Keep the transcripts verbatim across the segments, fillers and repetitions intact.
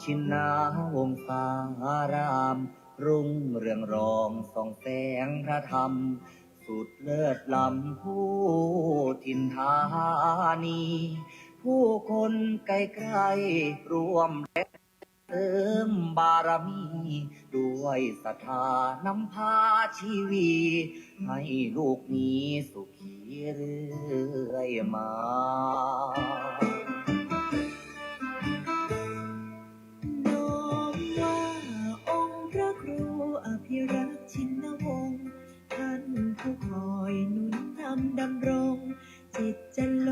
ชินนาวงศาราม รุ่งเรืองรองส่องแสงพระธรรม สุดเลิศล้ำผู้ถิ่นธานี ผู้คนไกลๆร่วมแรงเสริมบารมี ด้วยศรัทธานำพาชีวี ให้ลูกมีสุขีเรื่อยมา น้อมว่าองค์พระครูอภิรักษ์ชินวงศ์ ท่านผู้คอยหนุนนำดำรง จิตจะล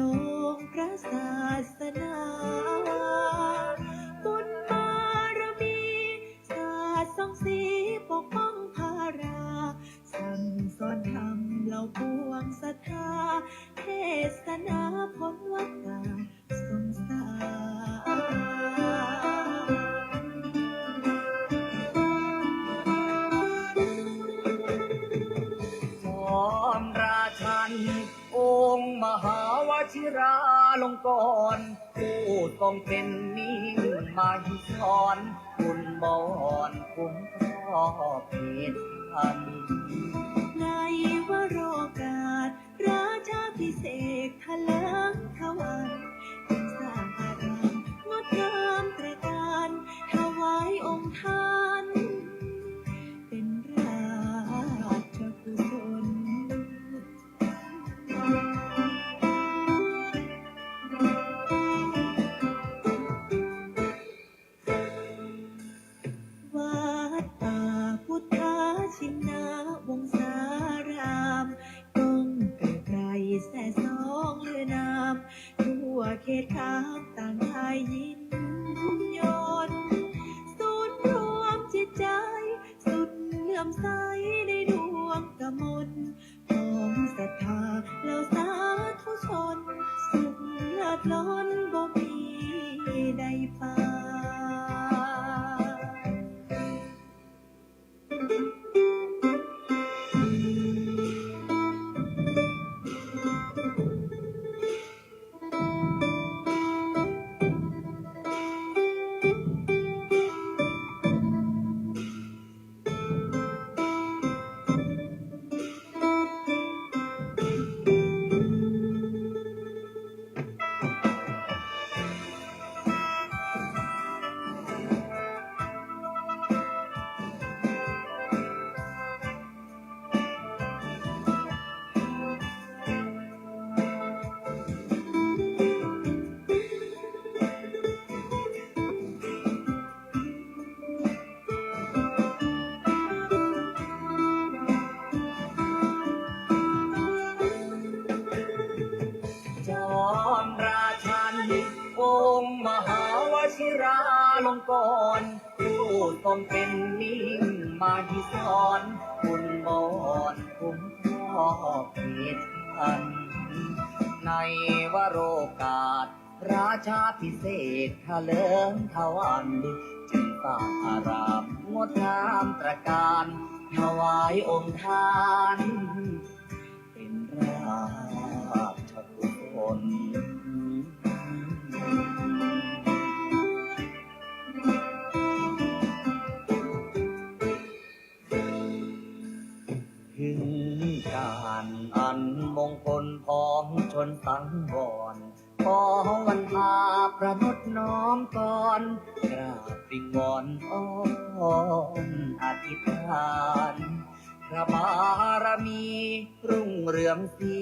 งพระศาสนา บุญบารมี สาดส่องสีปกป้องพารา สั่งสอนธรรมเหล่าปวงศรัทธา เทศนาพ้นวัฏฏะสงสาร พร้อมราชัน องค์มหาวชิราลงกรณ์ ผู้ทรงเป็นมิ่งมหิศร บุญบอนคุ้มครอบเขตพัน ในวโรกาส ราชาภิเษกถลิงทวัน สร้างอารามงดงามตระการ ถวายองค์ท่าน เป็นราชกุศล วัดป่าพุทธชินวงศาราม ก้องไกลๆแซ่ซ้องลือนาม ทั่วเขตคามต่างได้ยินยน ศูนย์รวมจิตใจ สุดเลื่อมใสในดวงกมล ของศรัทธาเหล่าสาธุชน สุขเลิศล้นบ่มีใดปาน จอมราชัน องค์มหาวชิราลงกรณ์ ผู้ทรงเป็นมิ่งมหิศร บุญบอนคุ้มครอบเขตพัน ในวโรกาส ราชาภิเษกถลิงทวัน จึงสร้างอารามงดงามตระการ ถวายองค์ท่าน เป็นราชกุศล ถึงการอันมงคลพ้องชนสังวร ขอวันทาประนดน้อมกร กราบวิงวอนอ้อนอธิษฐาน พระบารมีรุ่งเรืองสี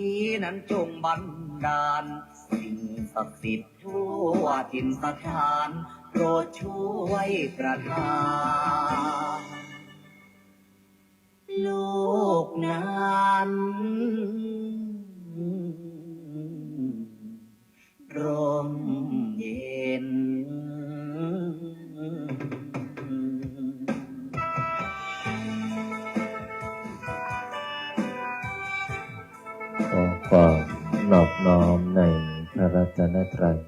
นั้นจงบันดาล สิ่งศักดิ์สิทธิ์ทั่วถิ่นสถาน โปรดช่วยประทาน โลกนั้นร่มเย็น ขอความนอบน้อมในพระรัตนตรัย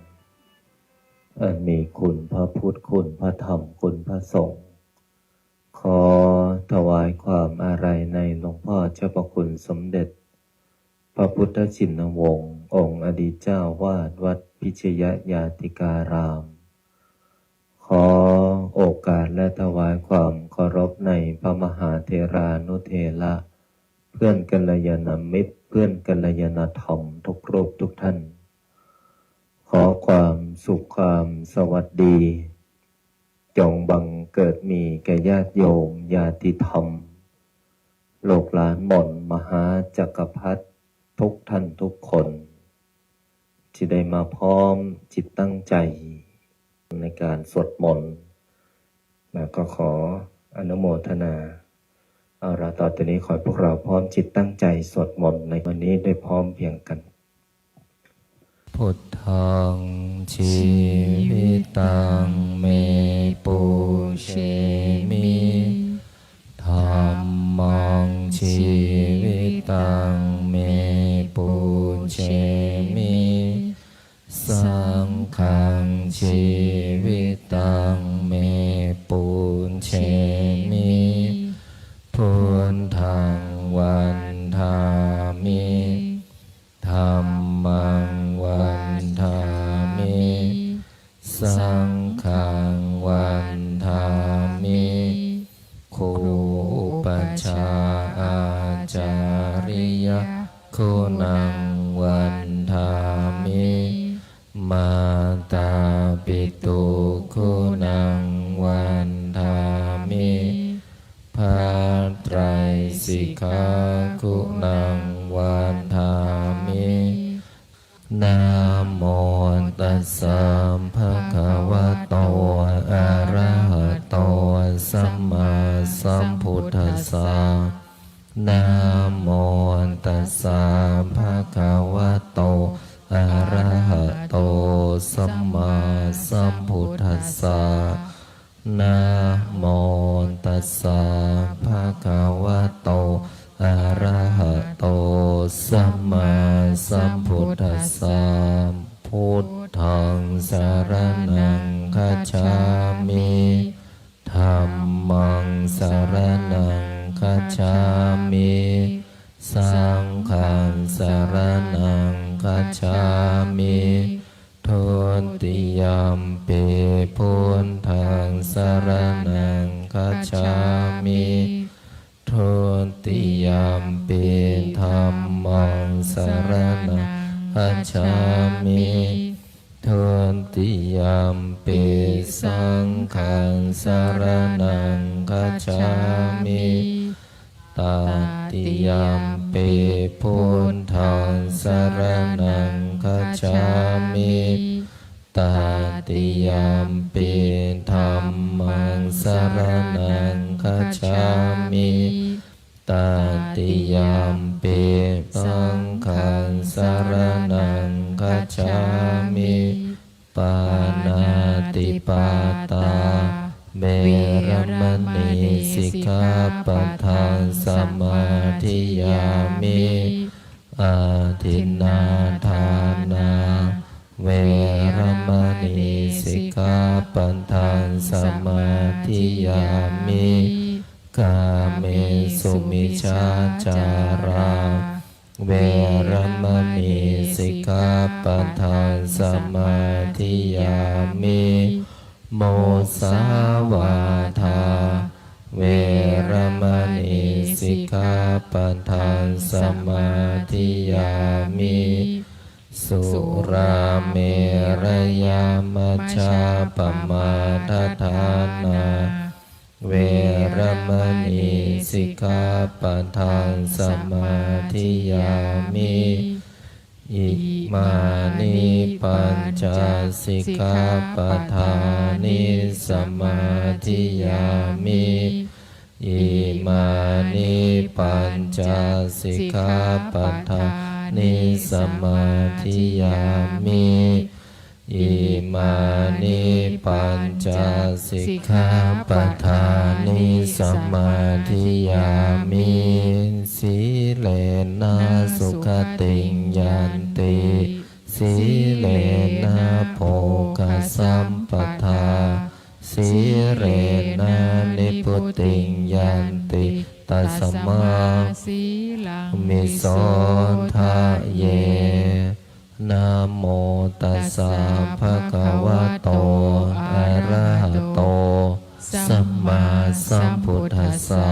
อันมีคุณพระพุทธ คุณพระธรรม คุณพระสงฆ์ ขอถวายความอาลัยในหลวงพ่อเจ้าพระคุณสมเด็จ พระพุทธชินวงศ์ องค์อดีตเจ้าวาดวัดพิชยญาติการาม ข ขอโอกาสและถวายความเคารพในพระมหาเถรานุเถระ เพื่อนกัลยาณมิตร เพื่อนกัลยาณธรรมทุกรูปทุกท่าน ขอความสุขความสวัสดี จงบังเกิดมีแก่ญาติโยมญาติธรรม ลูกหลานหม่อนมหาจักรพรรดิทุกท่านทุกคน ที่ได้มาพร้อมจิตตั้งใจในการสวดมนต์ แล้วก็ขออนุโมทนา เอาละ ต่อจากนี้ขอให้พวกเราพร้อมจิตตั้งใจสวดมนต์ในวันนี้ได้พร้อมเพรียงกัน Buddhaṃ jīvitaṃ me pūjemi, dhammaṃ jīvitaṃ me pūjemi, saṅghaṃ jīvitaṃ me pūjemi, buddhaṃ vandāmi, dhammaṃ vandāmi, saṅghaṃ vandāmi. ครูอุปัชฌาย์อาจาริยะ guṇaṃ vandāmi, mātāpituguṇaṃ vandāmi, พระไตรสิกขา guṇaṃ vandāmi. Namo tassa bhagavato arahato sammāsambuddhassa. Namo tassa bhagavato arahato sammāsambuddhassa. Namo tassa bhagavato arahato sammāsambuddhassa. Buddhaṃ saraṇaṃ gacchāmi. Dhammaṃ saraṇaṃ gacchāmi. Saṅghaṃ saraṇaṃ gacchāmi. Dutiyampi buddhaṃ saraṇaṃ gacchāmi. Dutiyampi dhammaṃ saraṇaṃ gacchāmi. Dutiyampi saṅghaṃ saraṇaṃ gacchāmi. Tatiyampi buddhaṃ saraṇaṃ gacchāmi. Tatiyampi dhammaṃ saraṇaṃ gacchāmi. Tatiyampi saṅghaṃ saraṇaṃ gacchāmi. Pāṇātipātā veramaṇī sikkhāpadaṃ samādiyāmi. Adinnādānā veramaṇī sikkhāpadaṃ samādiyāmi. Kāmesu micchācārā veramaṇī sikkhāpadaṃ samādiyāmi. Musāvādā veramaṇī sikkhāpadaṃ samādiyāmi. Surāmerayamajjapamādaṭṭhānā veramaṇī sikkhāpadaṃ samādiyāmi. Imāni pañca sikkhāpadāni samādiyāmi. Imāni pañca sikkhāpadāni samādiyāmi. Imāni pañca sikkhāpadāni samādiyāmi. Sīlena sugatiṃ yanti, sīlena bhogasampadā, sīlena nibbutiṃ yanti, tasmā sīlaṃ visodhaye. Namo tassa bhagavato arahato sammāsambuddhassa.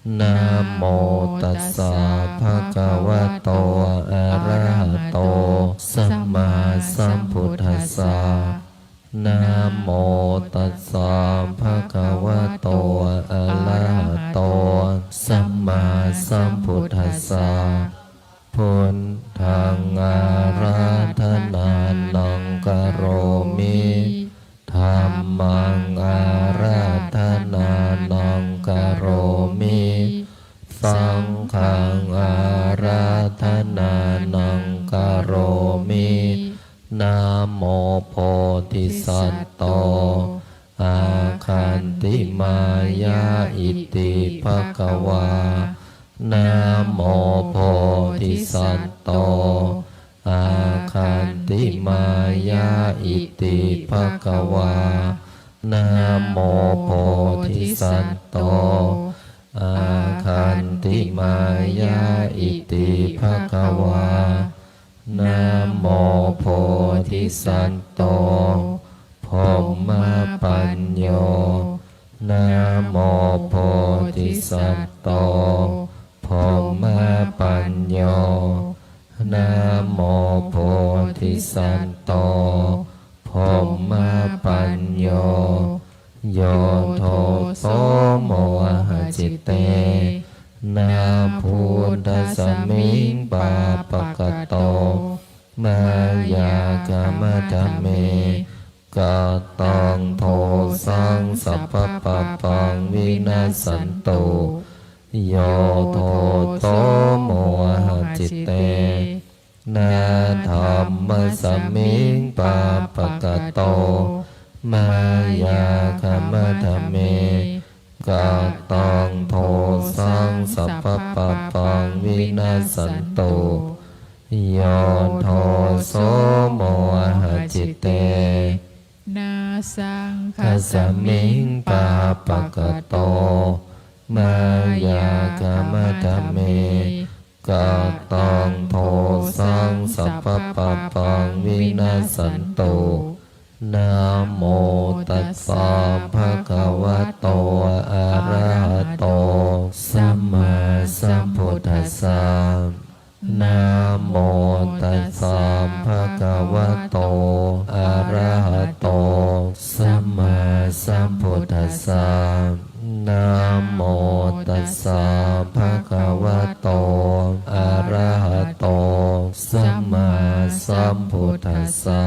Namo tassa bhagavato arahato sammāsambuddhassa. Namo tassa bhagavato arahato sammāsambuddhassa. Buddhaṃ ārādhanānaṃ karomi. Dhammaṃ ārādhanānaṃ karomi. Saṅghaṃ ārādhanānaṃ karomi. Namo bodhisatto āgantimāya iti bhagavā. Namo bodhisatto āgantimāya iti bhagavā. Namo bodhisatto āgantimāya iti bhagavā. Namo bodhisatto brahmapañño. Namo bodhisatto brahmapañño. Namo bodhisatto brahmapañño. Yo doso mohacittena buddhasmiṃ pāpakato mayā khamatha me kataṃ dosaṃ sabbapāpaṃ vinassantu. Yo doso mohacittena dhammasmiṃ pāpakato mayā khamatha me kataṃ dosaṃ sabbapāpaṃ vinassantu. Yo doso mohacittena saṅghasmiṃ pāpakato mayā khamatha me kataṃ dosaṃ sabbapāpaṃ vinassantu. Namo tassa bhagavato arahato sammāsambuddhassa. Namo tassa bhagavato arahato sammāsambuddhassa. Namo tassa bhagavato arahato sammāsambuddhassa.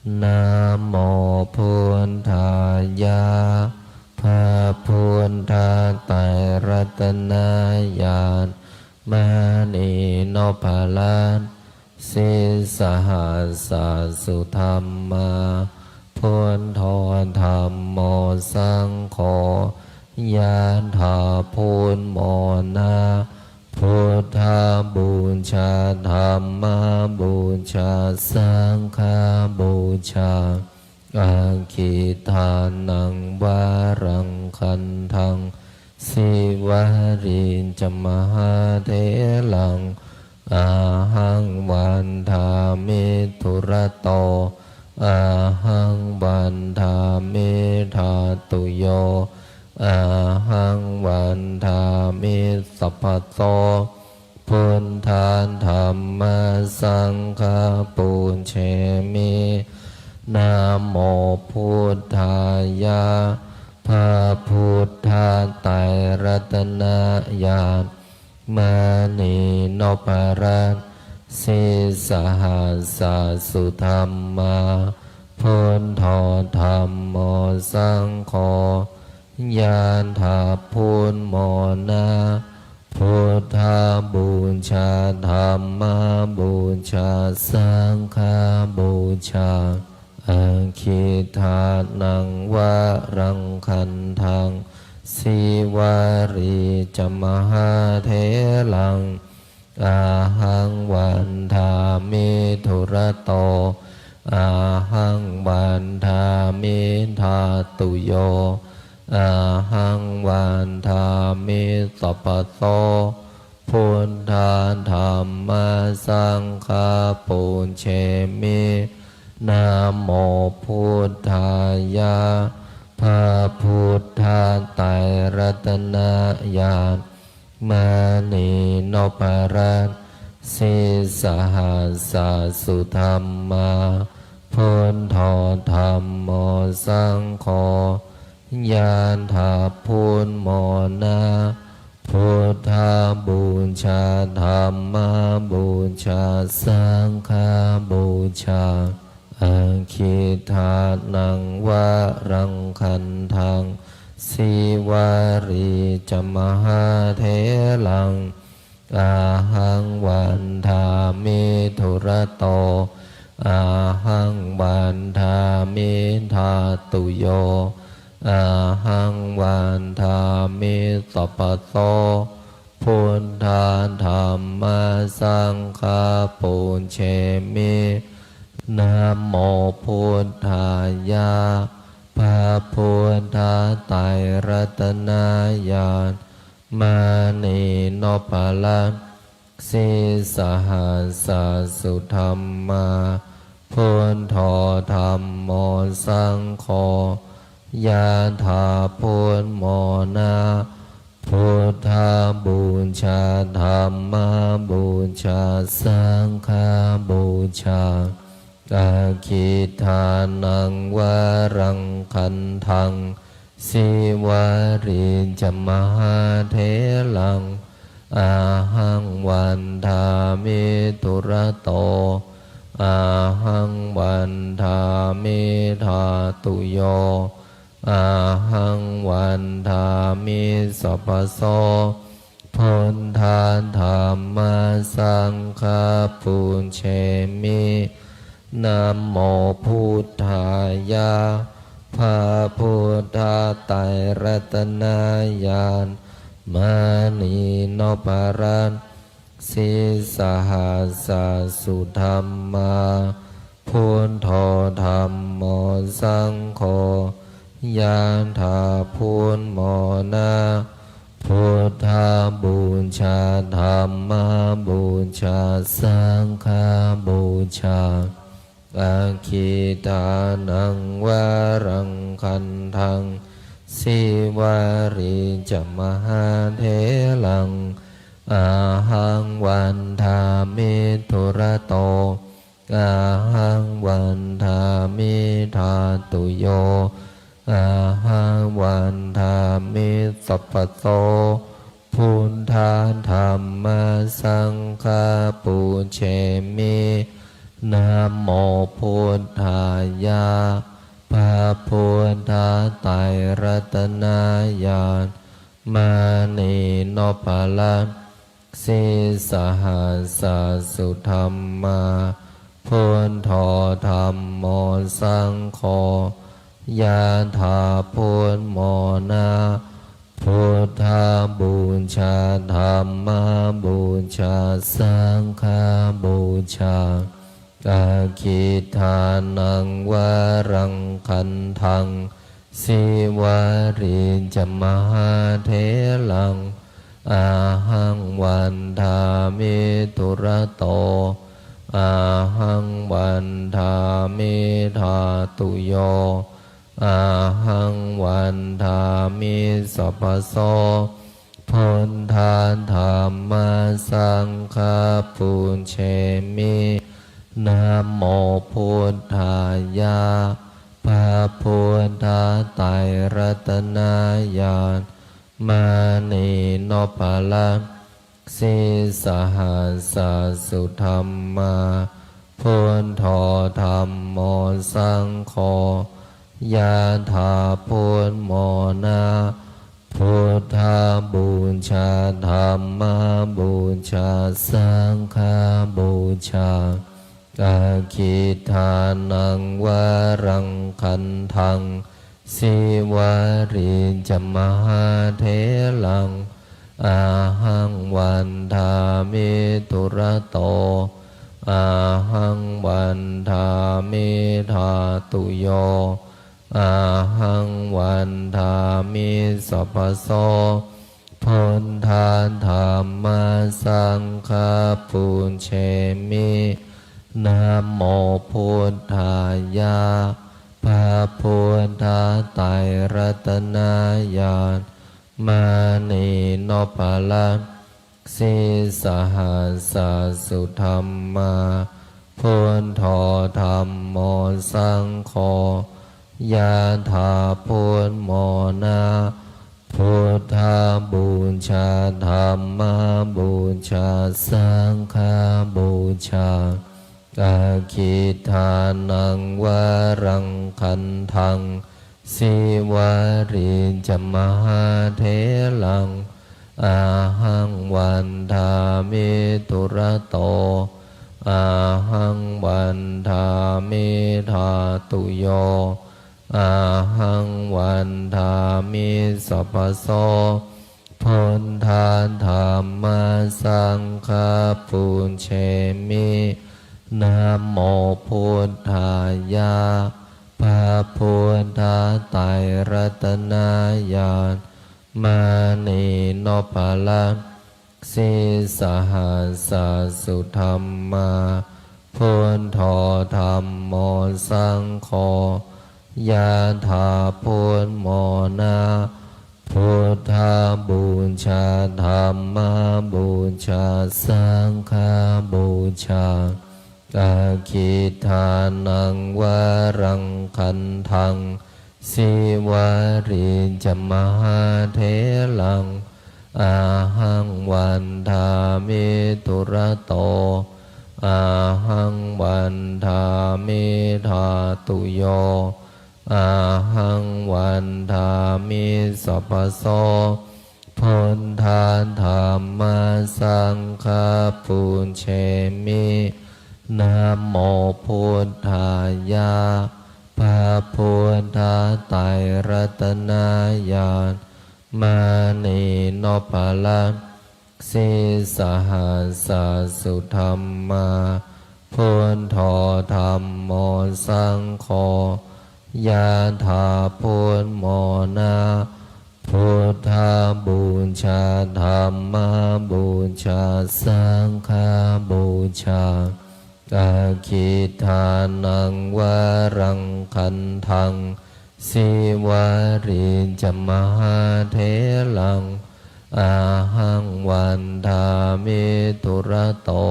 Namo buddhāya. พระพุทธไตรรัตนญาณ มณีนพรัตน์ sīsahassa sudhammā, buddho dhammo saṅgho, ยะถา พุทโธ นะ พุทธบูชา ธัมมบูชา สังฆบูชา Aggittānaṃ varaṃ gandhaṃ, Sīvalī ca mahātheraṃ, ahaṃ vandāmi dūrato, ahaṃ vandāmi dhātuyo, ahaṃ vandāmi sabbaso. Buddha dhamma saṅgha pūjemi. Namo buddhāya. พระพุทธไตรรัตนญาณ มณีนพรัตน์ sīsahassa sudhammā, buddho dhammo saṅgho, ยะถา พุทโธ นะ พุทธบูชา ธัมมบูชา สังฆบูชา Aggittānaṃ varaṃ gandhaṃ, Sīvalī ca mahātheraṃ, ahaṃ vandāmi dūrato, ahaṃ vandāmi dhātuyo, ahaṃ vandāmi sabbaso. Buddha dhamma saṅgha pūjemi. Namo buddhāya. พระพุทธไตรรัตนญาณ มณีนพรัตน์ sīsahassa sudhammā, buddho dhammo saṅgho, yādabuddhamona, buddhapūjā dhammapūjā saṅghapūjā, aggidānaṃ varaṃ gandhaṃ, sīvalī ca mahātheraṃ, ahaṃ vandāmi dūrato, ahaṃ vandāmi dhātuyo, ahaṃ vandāmi sabbaso, buddha dhamma saṅgha pūjemi. Namo buddhāya. พระพุทธไตรรัตนญาณ มณีนพรัตน์ sīsahassa sudhammā, buddho dhammo saṅgho, yādabuddhamona, buddhapūjā dhammapūjā saṅghapūjā, aggidānaṃ varaṃ gandhaṃ, sīvalī ca mahātheraṃ, ahaṃ vandāmi dūrato, ahaṃ vandāmi dhātuyo, ahaṃ vandāmi sabbaso, buddha dhamma saṅgha pūjemi. Namo buddhāya. พระพุทธไตรรัตนญาณ มณีนพรัตน์ sīsahassa sudhammā, buddho dhammo saṅgho, yādabuddhamona, buddhapūjā dhammapūjā saṅghapūjā, aggidānaṃ varaṃ gandhaṃ, sīvalī ca mahātheraṃ, ahaṃ vandāmi dūrato, ahaṃ vandāmi dhātuyo, ahaṃ vandāmi sabbaso, buddha dhamma saṅgha pūjemi. Namo buddhāya. พระพุทธไตรรัตนญาณ มณีนพรัตน์ sīsahassa sudhammā, buddho dhammo saṅgho, yādabuddhamona, buddhapūjā dhammapūjā saṅghapūjā, aggidānaṃ varaṃ gandhaṃ, sīvalī ca mahātheraṃ, ahaṃ vandāmi dūrato, ahaṃ vandāmi dhātuyo, ahaṃ vandāmi sabbaso, buddha dhamma saṅgha pūjemi. Namo buddhāya. พระพุทธไตรรัตนญาณ มณีนพรัตน์ sīsahassa sudhammā, buddho dhammo saṅgho, yādabuddhamona, buddhapūjā dhammapūjā saṅghapūjā, aggidānaṃ varaṃ gandhaṃ, sīvalī ca mahātheraṃ, ahaṃ vandāmi dūrato, ahaṃ vandāmi dhātuyo, ahaṃ vandāmi sabbaso, buddha dhamma saṅgha pūjemi. Namo buddhāya. พระพุทธไตรรัตนญาณ มณีนพรัตน์ sīsahassa sudhammā, buddho dhammo saṅgho, yathā buddhamona. Buddhapūjā, dhammapūjā, saṅghapūjā. Aggidānaṃ varaṃ gandhaṃ, Sīvalī ca mahātheraṃ, ahaṃ vandāmi dūrato, ahaṃ vandāmi dhātuyo, ahaṃ vandāmi sabbaso. Buddha dhamma saṅgha pūjemi. Namo buddhāya. พระพุทธไตรรัตนญาณ มณีนพรัตน์ sīsahassa sudhammā, buddho dhammo saṅgho, yathā buddhamona. Buddhapūjā, dhammapūjā, saṅghapūjā. Aggidānaṃ varaṃ gandhaṃ, Sīvalī ca mahātheraṃ, ahaṃ vandāmi dūrato, ahaṃ vandāmi dhātuyo, ahaṃ vandāmi sabbaso. Buddha dhamma saṅgha pūjemi. Namo buddhāya. พระพุทธไตรรัตนญาณ มณีนพรัตน์ sīsahassa sudhammā, buddho dhammo saṅgho, yathā buddhamona. Buddhapūjā, dhammapūjā, saṅghapūjā. Aggidānaṃ varaṃ gandhaṃ, Sīvalī ca mahātheraṃ, ahaṃ vandāmi dūrato,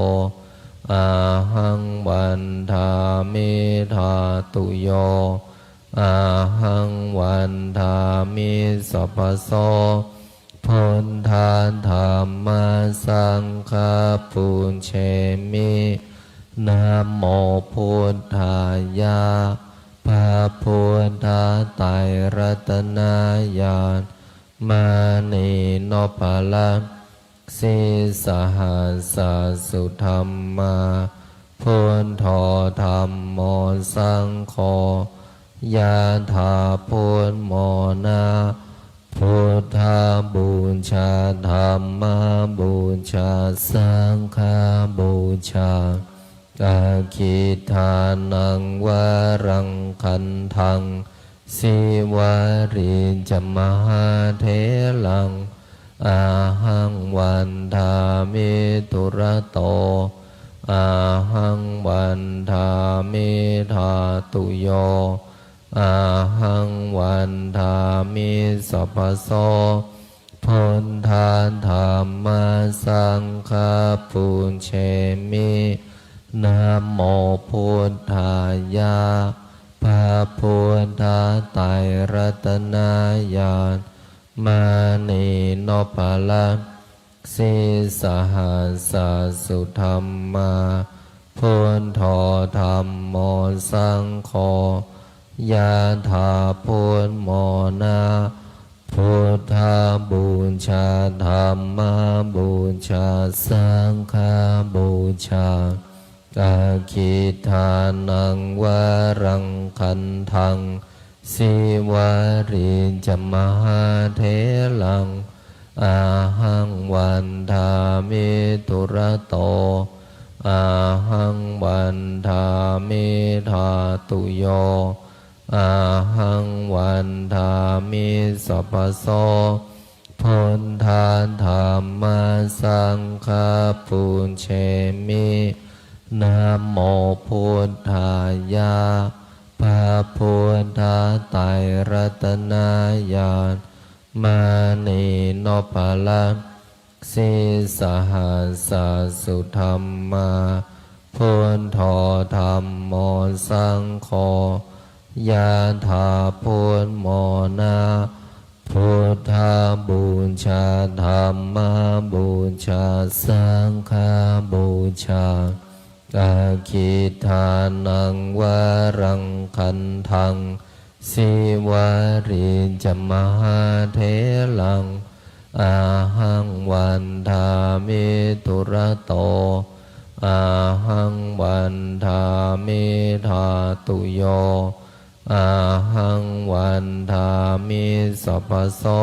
ahaṃ vandāmi dhātuyo, ahaṃ vandāmi sabbaso. Buddha dhamma saṅgha pūjemi. Namo buddhāya. พระพุทธไตรรัตนญาณ มณีนพรัตน์ sīsahassa sudhammā, buddho dhammo saṅgho, yathā buddhamona. Buddhapūjā, dhammapūjā, saṅghapūjā. Aggidānaṃ varaṃ gandhaṃ, Sīvalī ca mahātheraṃ, ahaṃ vandāmi dūrato, ahaṃ vandāmi dhātuyo, ahaṃ vandāmi sabbaso. Buddha dhamma saṅgha pūjemi. Namo buddhāya. พระพุทธไตรรัตนญาณ มณีนพรัตน์ sīsahassa sudhammā, buddho dhammo saṅgho, yathā buddhamona. Buddhapūjā, dhammapūjā, saṅghapūjā. Aggidānaṃ varaṃ gandhaṃ, Sīvalī ca mahātheraṃ, ahaṃ vandāmi dūrato, ahaṃ vandāmi dhātuyo, ahaṃ vandāmi sabbaso. Buddha dhamma saṅgha pūjemi. Namo buddhāya. พระพุทธไตรรัตนญาณ มณีนพรัตน์ sīsahassa sudhammā, buddho dhammo saṅgho, yathā buddhamona. Buddhapūjā, dhammapūjā, saṅghapūjā. Aggidānaṃ varaṃ gandhaṃ, sīvalī ca mahātheraṃ, ahaṃ vandāmi dūrato, ahaṃ vandāmi dhātuyo, ahaṃ vandāmi sabbaso.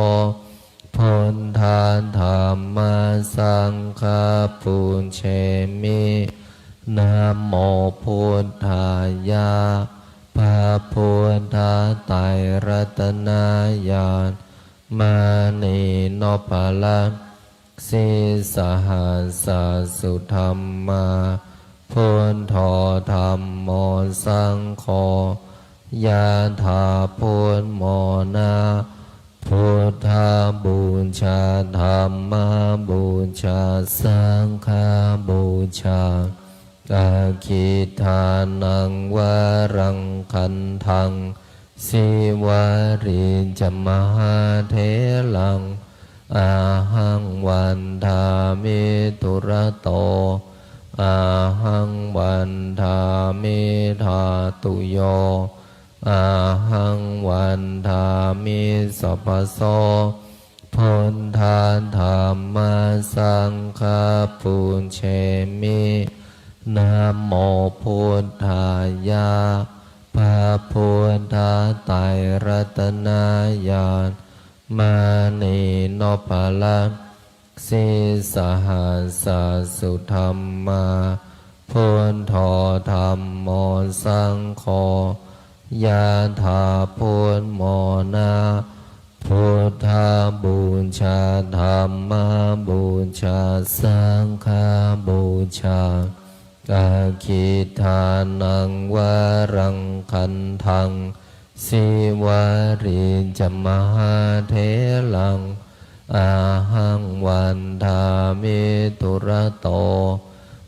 Buddha dhamma saṅgha pūjemi. Namo buddhāya. พระพุทธไตรรัตนญาณ มณีนพรัตน์ sīsahassa sudhammā, buddho dhammo saṅgho, yathā buddhamona. Buddhapūjā, dhammapūjā, saṅghapūjā. Aggidānaṃ varaṃ gandhaṃ, sīvalī ca mahātheraṃ, ahaṃ vandāmi dūrato, ahaṃ vandāmi dhātuyo, ahaṃ vandāmi sabbaso. Buddha dhamma saṅgha pūjemi. Namo buddhāya. พระพุทธไตรรัตนญาณ มณีนพรัตน์ sīsahassa sudhammā, buddho dhammo saṅgho, yathā buddhamona. Buddhapūjā, dhammapūjā, saṅghapūjā. Aggidānaṃ varaṃ gandhaṃ, sīvalī ca mahātheraṃ, ahaṃ vandāmi dūrato,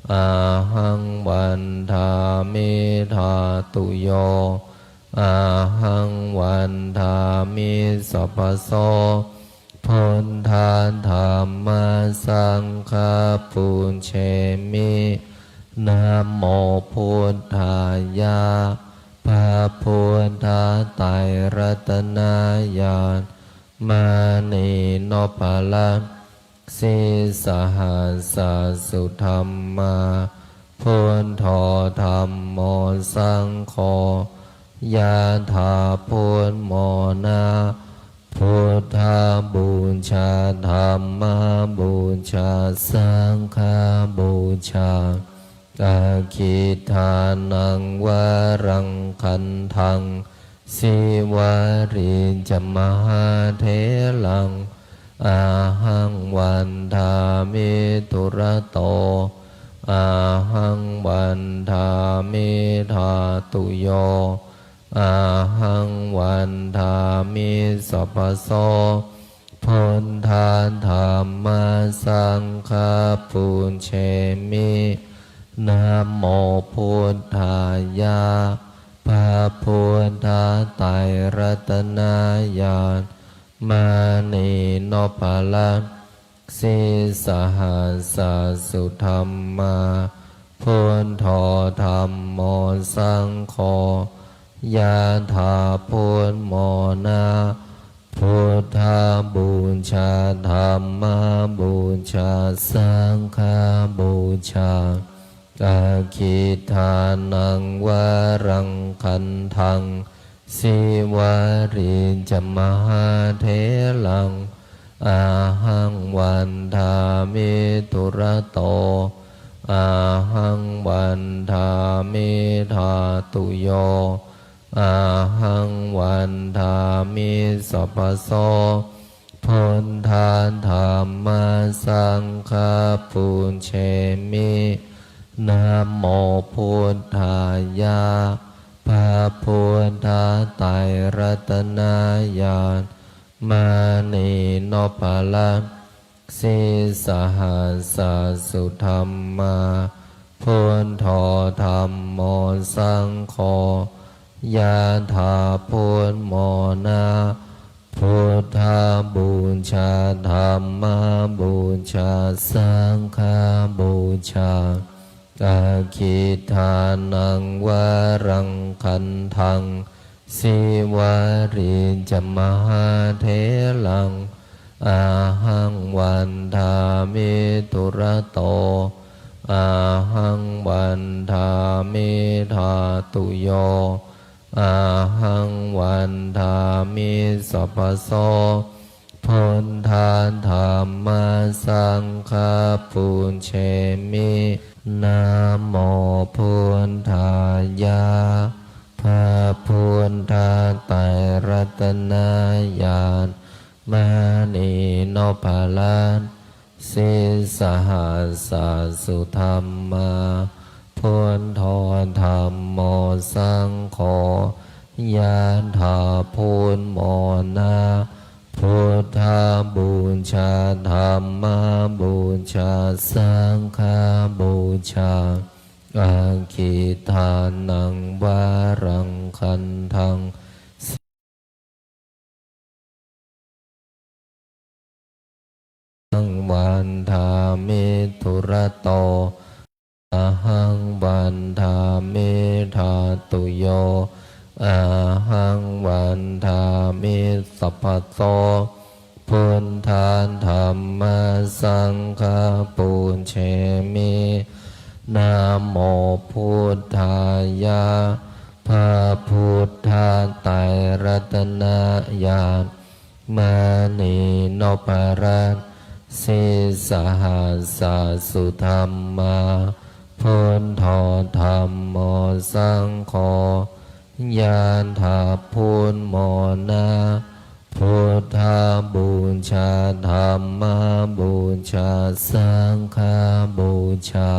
ahaṃ vandāmi dhātuyo, ahaṃ vandāmi sabbaso. Buddha dhamma saṅgha pūjemi. Namo buddhāya. พระพุทธไตรรัตนญาณ มณีนพรัตน์ sīsahassa sudhammā, buddho dhammo saṅgho, yathā buddhamona. Buddhapūjā, dhammapūjā, saṅghapūjā. Aggidānaṃ varaṃ gandhaṃ, sīvalī ca mahātheraṃ, ahaṃ vandāmi dūrato, ahaṃ vandāmi dhātuyo, ahaṃ vandāmi sabbaso. Buddha dhamma saṅgha pūjemi. Namo buddhāya. พระพุทธไตรรัตนญาณ มณีนพรัตน์ sīsahassa sudhammā, buddho dhammo saṅgho, yathā buddhamona. Buddhapūjā, dhammapūjā, saṅghapūjā. Aggidānaṃ varaṃ gandhaṃ, sīvalī ca mahātheraṃ, ahaṃ vandāmi dūrato, ahaṃ vandāmi dhātuyo, ahaṃ vandāmi sabbaso. Buddha dhamma saṅgha pūjemi. Namo buddhāya. พระพุทธไตรรัตนญาณ มณีนพรัตน์ sīsahassa sudhammā, buddho dhammo saṅgho, yathā buddhamona. Buddhapūjā, dhammapūjā, saṅghapūjā, aggidānaṃ varaṃ gandhaṃ, sīvalī ca mahātheraṃ, ahaṃ vandāmi dūrato, ahaṃ vandāmi dhātuyo, ahaṃ vandāmi sabbaso. Buddha dhamma saṅgha pūjemi. Namo buddhāya. พระพุทธไตรรัตนญาณ มณีนพรัตน์ sīsahassa sudhammā, buddho dhammo saṅgho, yathā buddhamona. Buddhapūjā, dhammapūjā, saṅghapūjā, aggidānaṃ varaṃ gandhaṃ, ahaṃ vandāmi dūrato, ahaṃ vandāmi dhātuyo, ahaṃ vandāmi sabbaso. Buddha dhamma saṅgha pūjemi. Namo buddhāya. พระพุทธไตรรัตนญาณ มณีนพรัตน์ sīsahassa sudhammā, buddho dhammo saṅgho, yathā buddhamona. Buddhapūjā, dhammapūjā, saṅghapūjā,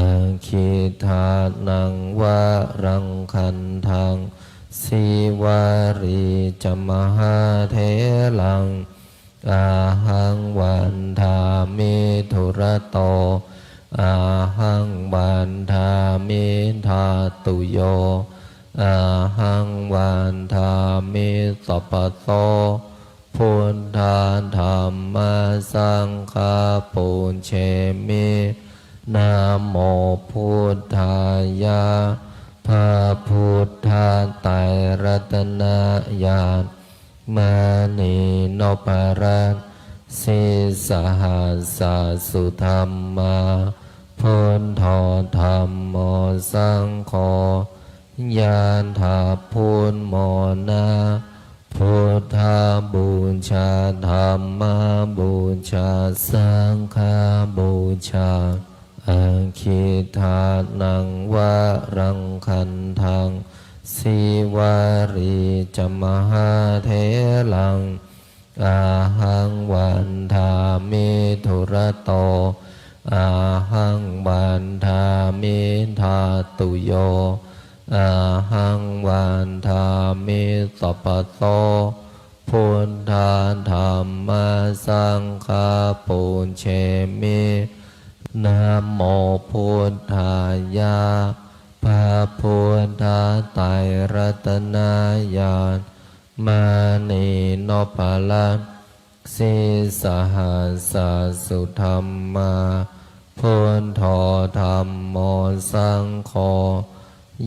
aggidānaṃ varaṃ gandhaṃ, sīvalī ca mahātheraṃ, ahaṃ vandāmi dūrato, ahaṃ vandāmi dhātuyo, ahaṃ vandāmi sabbaso. Buddha dhamma saṅgha pūjemi. Namo buddhāya. พระพุทธไตรรัตนญาณ มณีนพรัตน์ sīsahassa sudhammā, buddho dhammo saṅgho, yathā buddhamona. Buddhapūjā, dhammapūjā, saṅghapūjā, aggidānaṃ varaṃ gandhaṃ, sīvalī ca mahātheraṃ, ahaṃ vandāmi dūrato, ahaṃ vandāmi dhātuyo, ahaṃ vandāmi sabbaso. Buddha dhamma saṅgha pūjemi. Namo buddhāya. พระพุทธไตรรัตนญาณ มณีนพรัตน์ sīsahassa sudhammā, buddho dhammo saṅgho,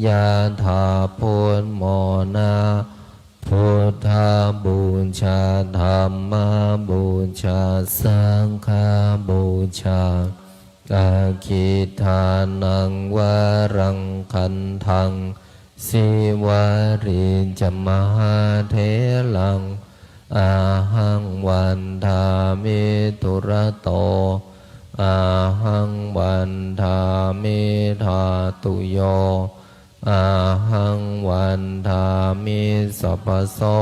yathā buddhamona. Buddhapūjā, dhammapūjā, saṅghapūjā, aggidānaṃ varaṃ gandhaṃ, sīvalī ca mahātheraṃ, ahaṃ vandāmi dūrato, ahaṃ vandāmi dhātuyo, ahaṃ vandāmi sabbaso.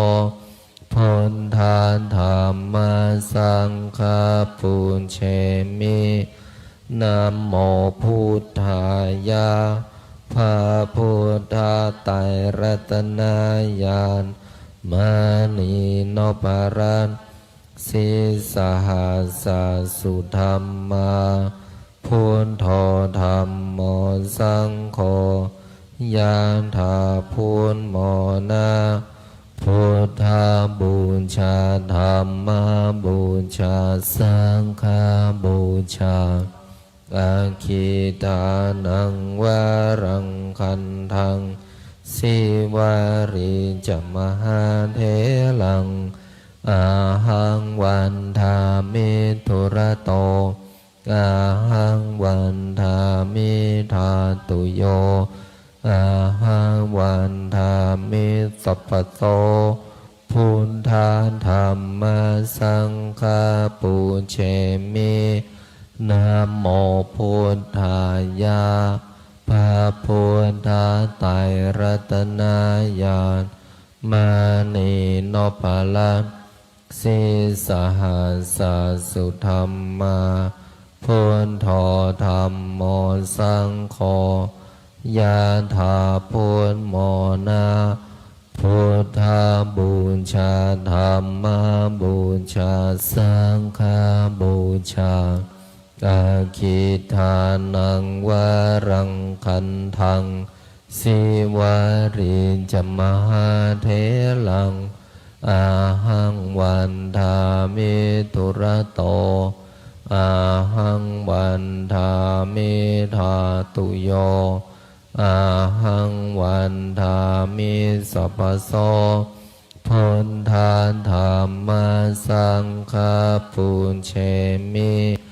Buddha dhamma saṅgha pūjemi. Namo buddhā ยา พระพุทธไตรรัตนญาณ มณีนพรัตน์ sīsahassa sudhammā, buddho dhammo saṅgho, ยะถา พุทโธ นะ พุทธบูชา ธัมมบูชา สังฆบูชา Akkhidānaṃ varaṃ gandhaṃ, sīvalī ca mahātheraṃ, ahaṃ vandāmi dūrato, ahaṃ vandāmi dhātuyo, ahaṃ vandāmi sabbaso. Buddha dhamma saṅgha pūjemi. Namo buddhāya, พระพุทธไตรรัตนญาณ มณีนพรัตน์ sīsahassa sudhammā, buddho dhammo saṅgho, ยะถา พุทโธ นะ พุทธบูชา ธัมมบูชา สังฆบูชา Akkhidānaṃ varaṃ gandhaṃ, sīvalī ca mahātheraṃ, ahaṃ vandāmi dūrato, ahaṃ vandāmi dhātuyo, ahaṃ vandāmi sabbaso. Buddha dhamma saṅgha pūjemi.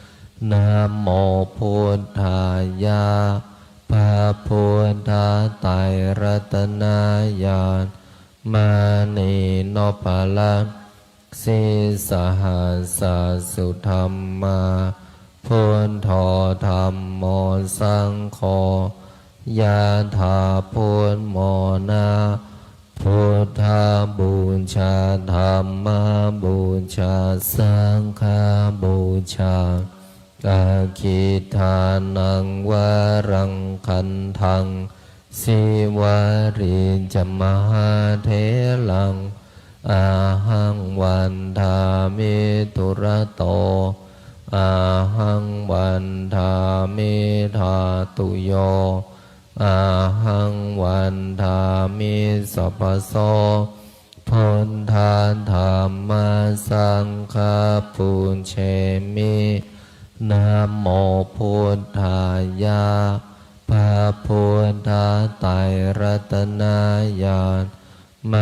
Namo buddhāya, พระพุทธไตรรัตนญาณ มณีนพรัตน์ sīsahassa sudhammā, buddho dhammo saṅgho, ยะถา พุทโธ นะ พุทธบูชา ธัมมบูชา สังฆบูชา Akkhidānaṃ varaṃ gandhaṃ, sīvalī ca mahātheraṃ, ahaṃ vandāmi dūrato, ahaṃ vandāmi dhātuyo, ahaṃ vandāmi sabbaso. Buddha dhamma saṅgha pūjemi. Namo buddhāya, พระพุทธไตรรัตนญาณ ม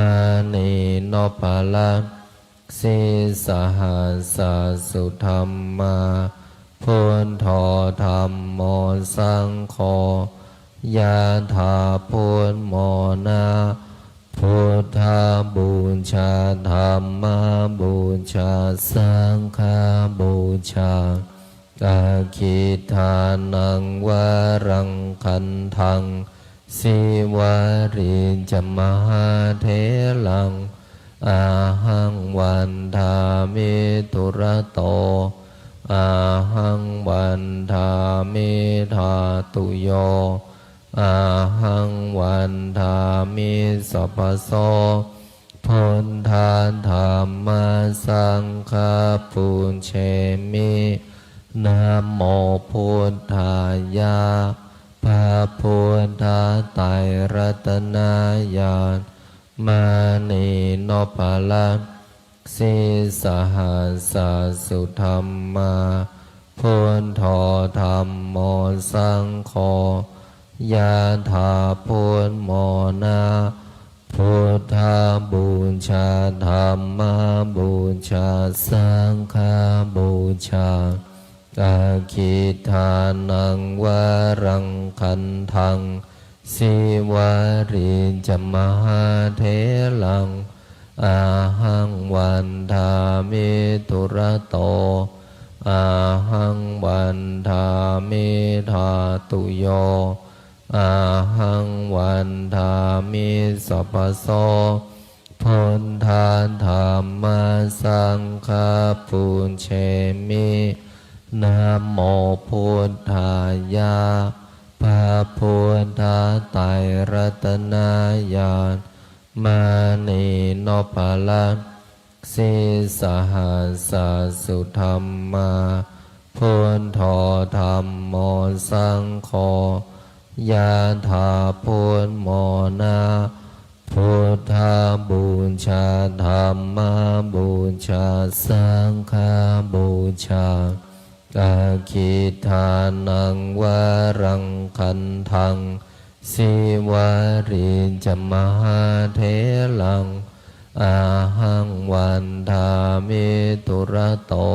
ณีนพรัตน์ sīsahassa sudhammā, buddho dhammo saṅgho, ยะถา พุทโธ นะ พุทธบูชา ธัมมบูชา สังฆบูชา Akkhidānaṃ varaṃ gandhaṃ, sīvalī ca mahātheraṃ, ahaṃ vandāmi dūrato, ahaṃ vandāmi dhātuyo, ahaṃ vandāmi sabbaso. Buddha dhamma saṅgha pūjemi. Namo buddhāya, พระพุทธไตรรัตนญาณ มณีนพรัตน์ sīsahassa sudhammā, buddho dhammo saṅgho, ยะถา พุทโธ นะ พุทธบูชา ธัมมบูชา สังฆบูชา Akkhidānaṃ varaṃ gandhaṃ, sīvalī ca mahātheraṃ, ahaṃ vandāmi dūrato, ahaṃ vandāmi dhātuyo, ahaṃ vandāmi sabbaso. Buddha dhamma saṅgha pūjemi. Namo buddhāya, พระพุทธไตรรัตนญาณ มณีนพรัตน์ sīsahassa sudhammā, buddho dhammo saṅgho, ยะถา พุทโธ นะ Buddhapūjā, Dhammapūjā, Saṅghapūjā. Aggidānaṃ varaṃ gandhaṃ, Sīvalī ca mahātheraṃ, ahaṃ vandāmi dūrato,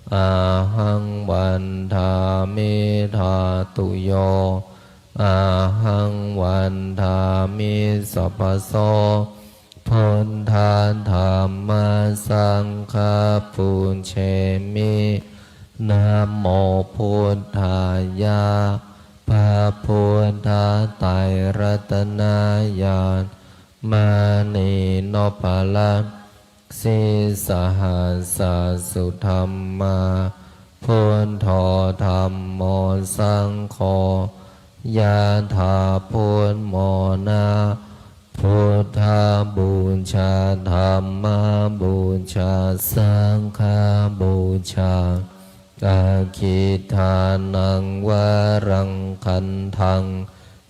ahaṃ vandāmi dhātuyo, ahaṃ vandāmi sabbaso. Buddha dhamma saṅgha pūjemi. Namo buddhāya. พระพุทธไตรรัตนญาณ มณีนพรัตน์ sīsahassa sudhammā, buddho dhammo saṅgho, ยะถา พุทโธ นะ Buddhapūjā, Dhammapūjā, Saṅghapūjā. Aggidānaṃ varaṃ gandhaṃ,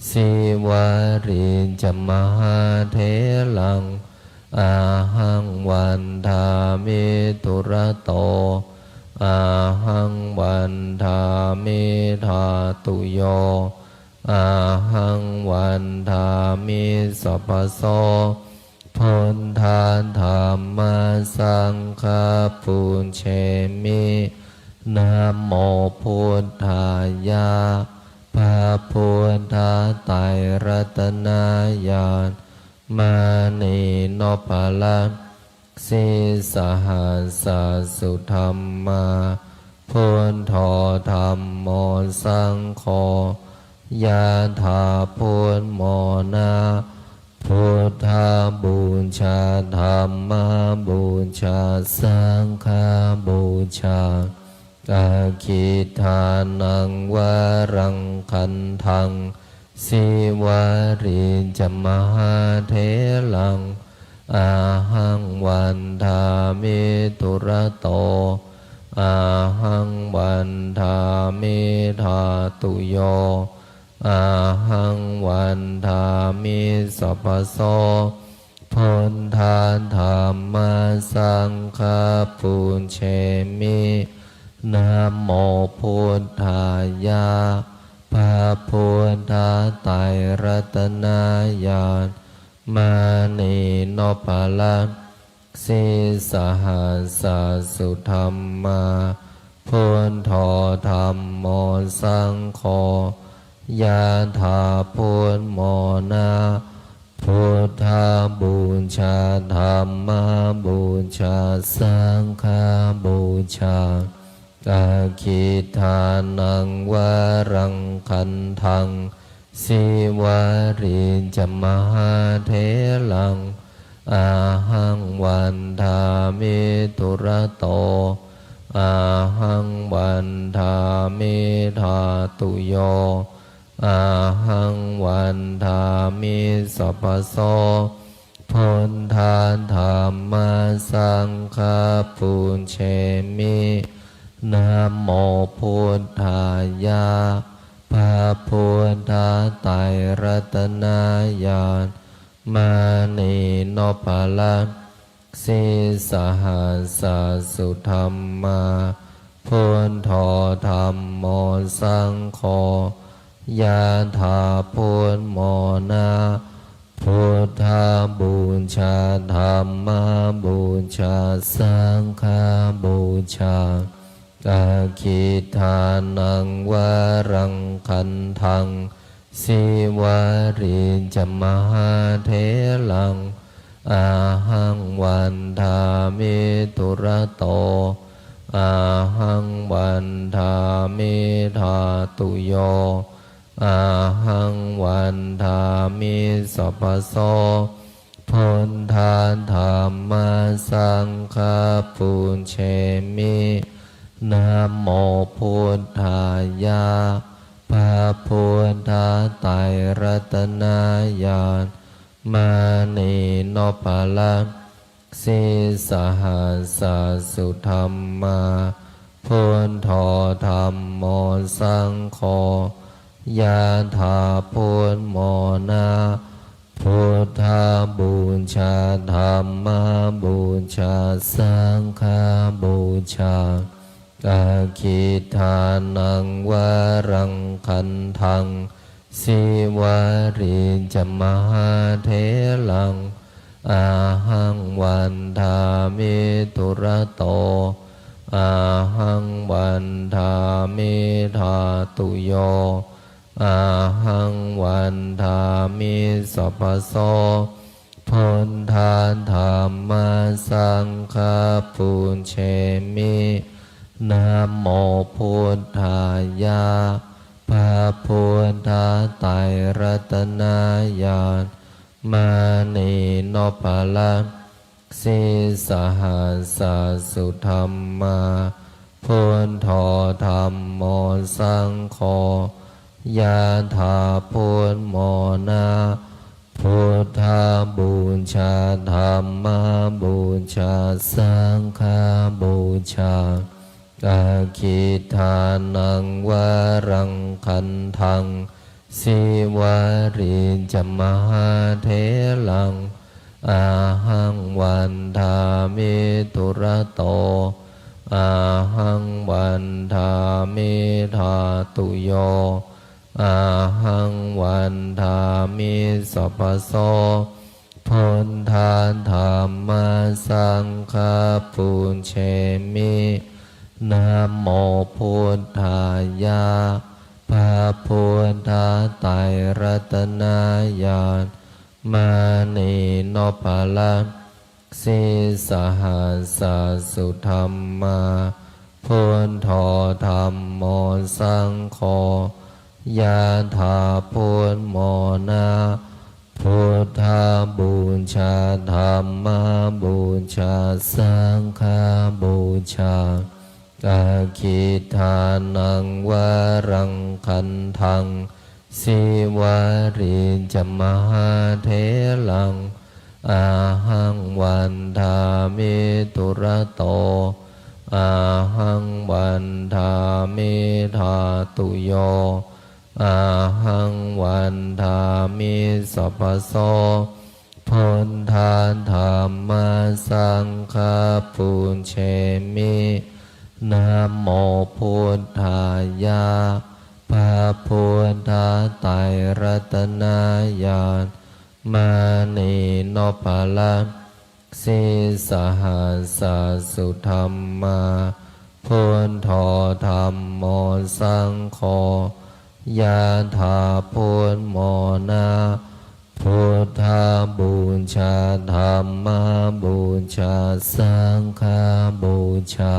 Sīvalī ca mahātheraṃ, ahaṃ vandāmi dūrato, ahaṃ vandāmi dhātuyo, ahaṃ vandāmi sabbaso. Buddha dhamma saṅgha pūjemi. Namo buddhāya. พระพุทธไตรรัตนญาณ มณีนพรัตน์ sīsahassa sudhammā, buddho dhammo saṅgho, ยะถา พุทโธ นะ Buddhapūjā, Dhammapūjā, Saṅghapūjā. Aggidānaṃ varaṃ gandhaṃ, Sīvalī ca mahātheraṃ, ahaṃ vandāmi dūrato, ahaṃ vandāmi dhātuyo, ahaṃ vandāmi sabbaso. Buddha dhamma saṅgha pūjemi. Namo buddhāya. พระพุทธไตรรัตนญาณ มณีนพรัตน์ sīsahassa sudhammā, buddho dhammo saṅgho, ยะถา พุทโธ นะ Buddhapūjā, Dhammapūjā, Saṅghapūjā. Aggidānaṃ varaṃ gandhaṃ, Sīvalī ca mahātheraṃ, ahaṃ vandāmi dūrato, ahaṃ vandāmi dhātuyo, ahaṃ vandāmi sabbaso. Buddha dhamma saṅgha pūjemi. Namo buddhāya. พระพุทธไตรรัตนญาณ มณีนพรัตน์ sīsahassa sudhammā, buddho dhammo saṅgho, ยะถา พุทโธ นะ Buddhapūjā, Dhammapūjā, Saṅghapūjā. Aggidānaṃ varaṃ gandhaṃ, Sīvalī ca mahātheraṃ, ahaṃ vandāmi dūrato, ahaṃ vandāmi dhātuyo, ahaṃ vandāmi sabbaso. Buddha dhamma saṅgha pūjemi. Namo buddhāya. พระพุทธไตรรัตนญาณ มณีนพรัตน์ sīsahassa sudhammā, buddho dhammo saṅgho, ยะถา พุทโธ นะ Buddhapūjā, Dhammapūjā, Saṅghapūjā. Aggidānaṃ varaṃ gandhaṃ, Sīvalī ca mahātheraṃ, ahaṃ vandāmi dūrato, ahaṃ vandāmi dhātuyo, ahaṃ vandāmi sabbaso. Buddha dhamma saṅgha pūjemi. Namo buddhāya. พระพุทธไตรรัตนญาณ มณีนพรัตน์ sīsahassa sudhammā, buddho dhammo saṅgho, ยะถา พุทโธ นะ Buddhapūjā, Dhammapūjā, Saṅghapūjā. Aggidānaṃ varaṃ gandhaṃ, Sīvalī ca mahātheraṃ, ahaṃ vandāmi dūrato, ahaṃ vandāmi dhātuyo, ahaṃ vandāmi sabbaso. Buddha dhamma saṅgha pūjemi. Namo buddhāya. พระพุทธไตรรัตนญาณ มณีนพรัตน์ sīsahassa sudhammā, buddho dhammo saṅgho, ยะถา พุทโธ นะ Buddhapūjā, Dhammapūjā, Saṅghapūjā. Aggidānaṃ varaṃ gandhaṃ, Sīvalī ca mahātheraṃ, ahaṃ vandāmi dūrato, ahaṃ vandāmi dhātuyo, ahaṃ vandāmi sabbaso. Buddha dhamma saṅgha pūjemi. Namo buddhāya. พระพุทธไตรรัตนญาณ มณีนพรัตน์ sīsahassa sudhammā, buddho dhammo saṅgho, ยะถา พุทโธ นะ Buddhapūjā, Dhammapūjā, Saṅghapūjā.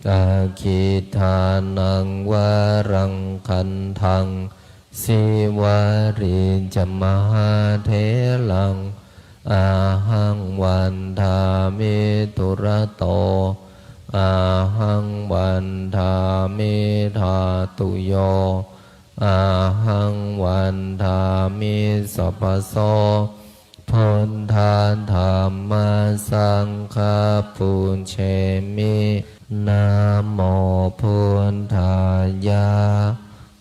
Aggidānaṃ varaṃ gandhaṃ, Sīvalī ca mahātheraṃ, ahaṃ vandāmi dūrato, ahaṃ vandāmi dhātuyo, ahaṃ vandāmi sabbaso. Buddha dhamma saṅgha pūjemi. Namo buddhāya.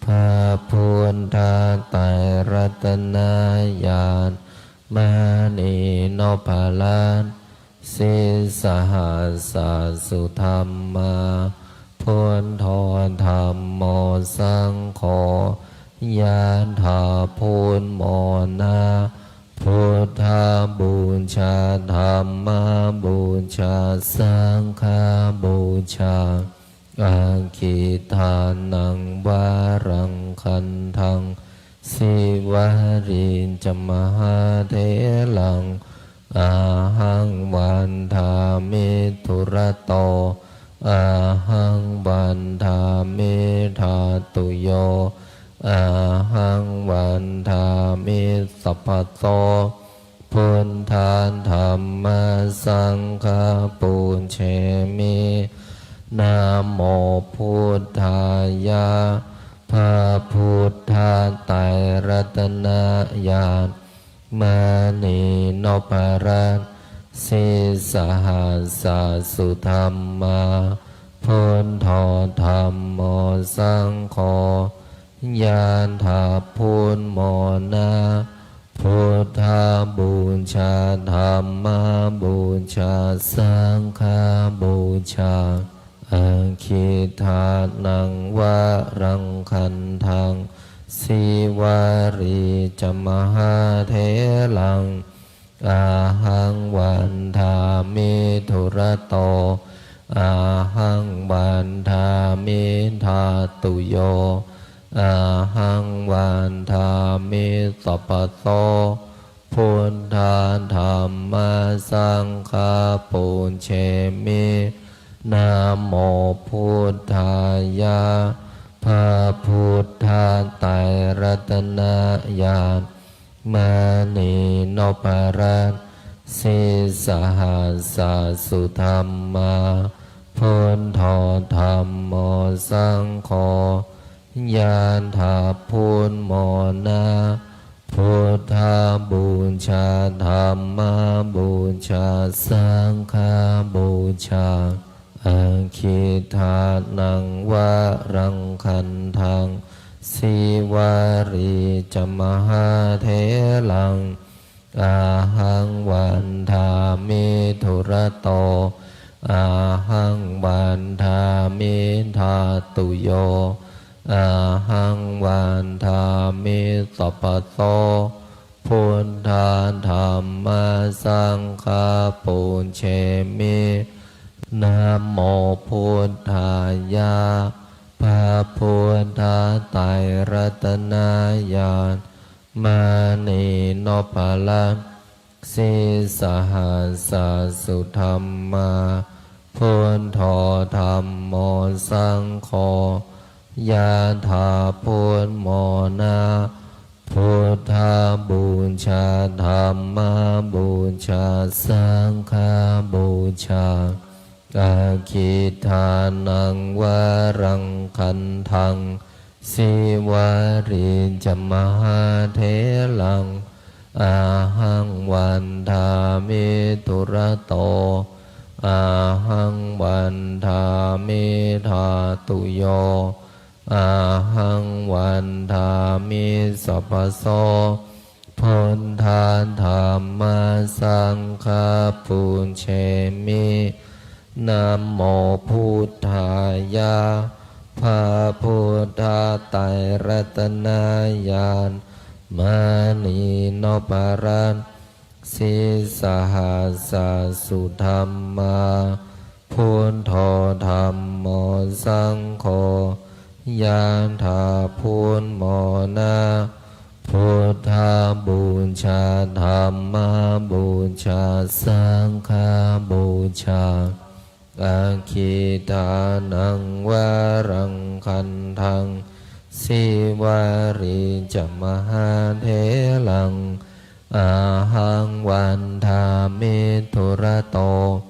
พระพุทธไตรรัตนญาณ มณีนพรัตน์ sīsahassa sudhammā, buddho dhammo saṅgho, ยะถา พุทโธ นะ Buddhapūjā, Dhammapūjā, Saṅghapūjā. Aggidānaṃ varaṃ gandhaṃ, Sīvalī ca mahātheraṃ, ahaṃ vandāmi dūrato, ahaṃ vandāmi dhātuyo, ahaṃ vandāmi sabbaso. Buddha dhamma saṅgha pūjemi. Namo buddhāya. พระพุทธไตรรัตนญาณ มณีนพรัตน์ sīsahassa sudhammā, buddho dhammo saṅgho, ยะถา พุทโธ นะ Buddhapūjā, Dhammapūjā, Saṅghapūjā. Aggidānaṃ varaṃ gandhaṃ, Sīvalī ca mahātheraṃ, ahaṃ vandāmi dūrato, ahaṃ vandāmi dhātuyo, ahaṃ vandāmi sabbaso. Buddha dhamma saṅgha pūjemi, namo buddhāya. พระพุทธไตรรัตนญาณ มณีนพรัตน์ sīsahassa sudhammā, buddho dhammo saṅgho, ยะถา พุทโธ นะ Buddhapūjā, Dhammapūjā, Saṅghapūjā. Aggidānaṃ varaṃ gandhaṃ, Sīvalī ca mahātheraṃ, ahaṃ vandāmi dūrato, ahaṃ vandāmi dhātuyo, ahaṃ vandāmi sabbaso. Buddha dhamma saṅgha pūjemi, namo buddhāya. พระพุทธไตรรัตนญาณ มณีนพรัตน์ sīsahassa sudhammā, buddho dhammo saṅgho, ยะถา พุทโธ นะ Buddhapūjā, Dhammapūjā, Saṅghapūjā. Aggidānaṃ varaṃ gandhaṃ, Sīvalī ca mahātheraṃ, ahaṃ vandāmi dūrato, ahaṃ vandāmi dhātuyo, ahaṃ vandāmi sabbaso. Buddha dhamma saṅgha pūjemi, namo buddhāya. พระพุทธไตรรัตนญาณ มณีนพรัตน์ sīsahassa sudhammā, buddho dhammo saṅgho, ยะถา พุทโธ นะ Buddhapūjā, Dhammapūjā, Saṅghapūjā. Aggidānaṃ varaṃ gandhaṃ, Sīvalī ca mahātheraṃ, ahaṃ vandāmi dūrato,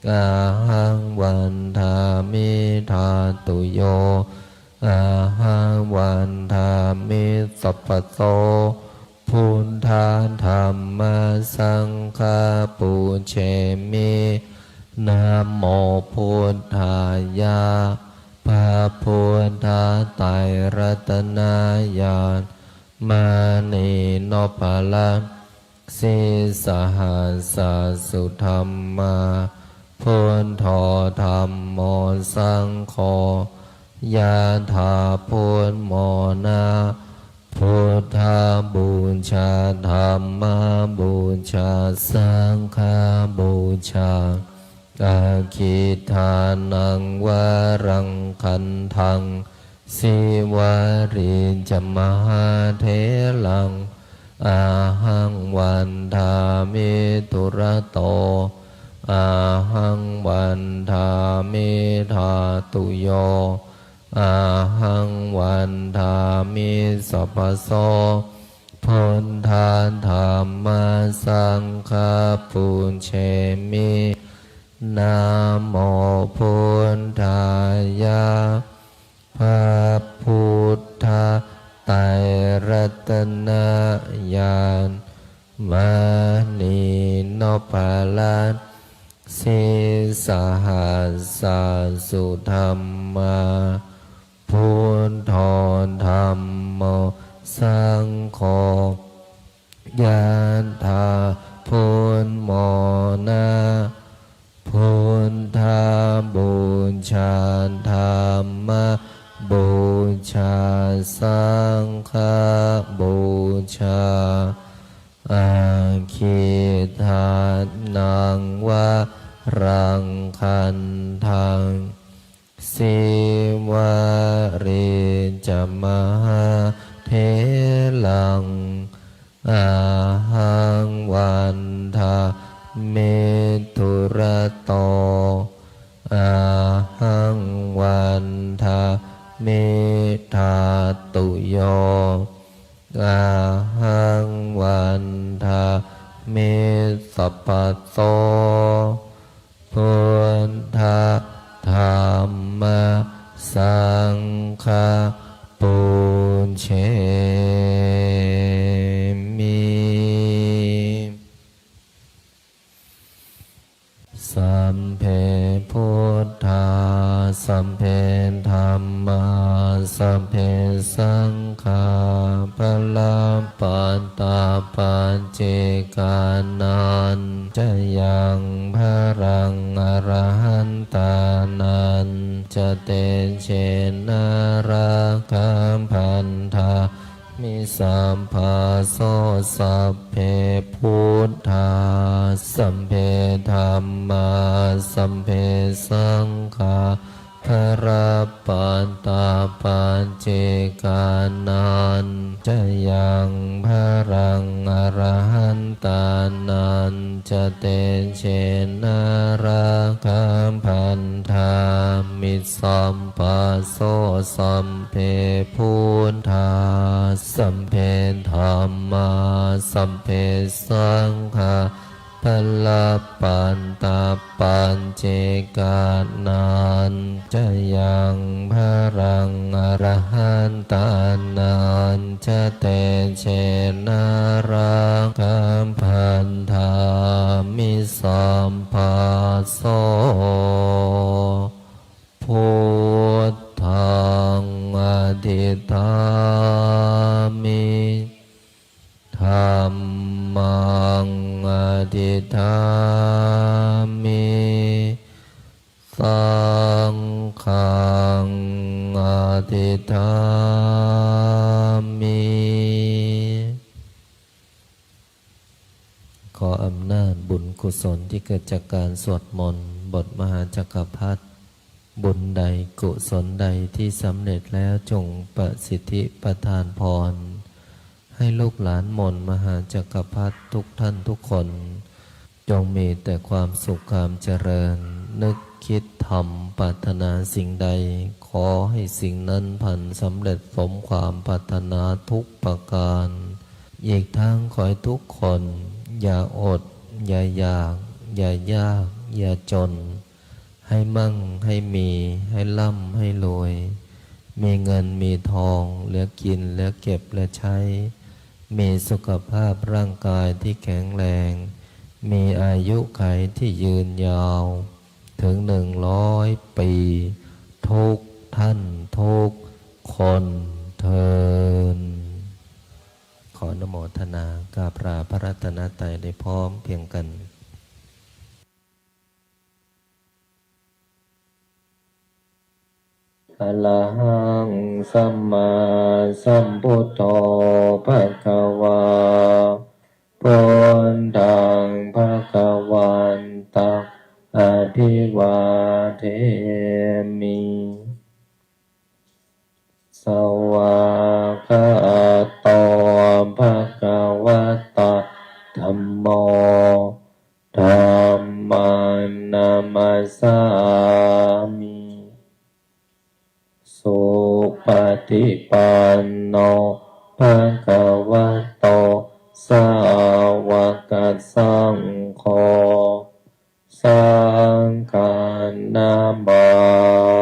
ahaṃ vandāmi dhātuyo, ahaṃ vandāmi sabbaso. Buddha dhamma saṅgha pūjemi, namo buddhāya. พระพุทธไตรรัตนญาณ มณีนพรัตน์ sīsahassa sudhammā, buddho dhammo saṅgho, ยะถา พุทโธ นะ Buddhapūjā, Dhammapūjā, Saṅghapūjā. Aggidānaṃ varaṃ gandhaṃ, Sīvalī ca mahātheraṃ, ahaṃ vandāmi dūrato, ahaṃ vandāmi dhātuyo, ahaṃ vandāmi sabbaso. Buddha dhamma saṅgha pūjemi, namo buddhāya. พระพุทธ ไตรรัตนญาณ มณีนพรัตน์ sīsahassa sudammā, buddho dhammo saṅgho, yadā buddhamorā, buddhapūjā dhammapūjā saṅghapūjā, aggidānaṃ varaṃ gandhaṃ, sīvalī ca mahātheraṃ, ahaṃ vandāmi dūrato, ahaṃ vandāmi dhātuyo, ahaṃ vandāmi sabbaso, buddha dhamma saṅgha pūjemi. Sabbe buddhā, sabbe dhammā, sabbe saṅghā, balappattā paccekānañca yaṃ balaṃ, arahantānañca tejena, rakkhaṃ bandhā mi sabbaso. Sabbe buddhā, sabbe dhammā, sabbe saṅghā, balappattā paccekānañca yaṃ balaṃ, arahantānañca tejena, rakkhaṃ bandhāmi sabbaso. Sabbe buddhā, sabbe dhammā, sabbe saṅghā, balappattā paccekānañca yaṃ balaṃ, arahantānañca tejena, rakkhaṃ bandhāmi sabbaso. Buddhaṃ adhiṭṭhāmi, dhammaṃ adhiṭṭhāmi, saṅghaṃ adhiṭṭhāmi. ขออำนาจบุญกุศลที่เกิดจากการสวดมนต์บทมหาจักรพรรดิ บุญใดกุศลใดที่สำเร็จแล้วจงประสิทธิประทานพร ให้ลูกหลานมนต์มหาจักรพรรดิทุกท่านทุกคน จงมีแต่ความสุขความเจริญ นึกคิดทำปรารถนาสิ่งใด ขอให้สิ่งนั้นพลันสำเร็จสมความปรารถนาทุกประการ อีกทั้งขอให้ทุกคนอย่าอด อย่าอยาก อย่ายาก อย่าจน ให้มั่ง ให้มี ให้ร่ำ ให้รวย มีเงิน มีทอง เหลือกิน เหลือเก็บ เหลือใช้ มีสุขภาพร่างกายที่แข็งแรง มีอายุขัยที่ยืนยาว ถึงหนึ่งร้อยปี ทุกท่านทุกคนเทอญ ขออนุโมทนากราบลาพระรัตนตรัยได้พร้อมเพรียงกัน Arahaṃ sammāsambuddho bhagavā, buddhaṃ bhagavantaṃ abhivādemi. Svākkhāto bhagavatā dhammo, dhammaṃ namassāmi. Supaṭipanno bhagavato sāvakasaṅgho, saṅghaṃ namāmi.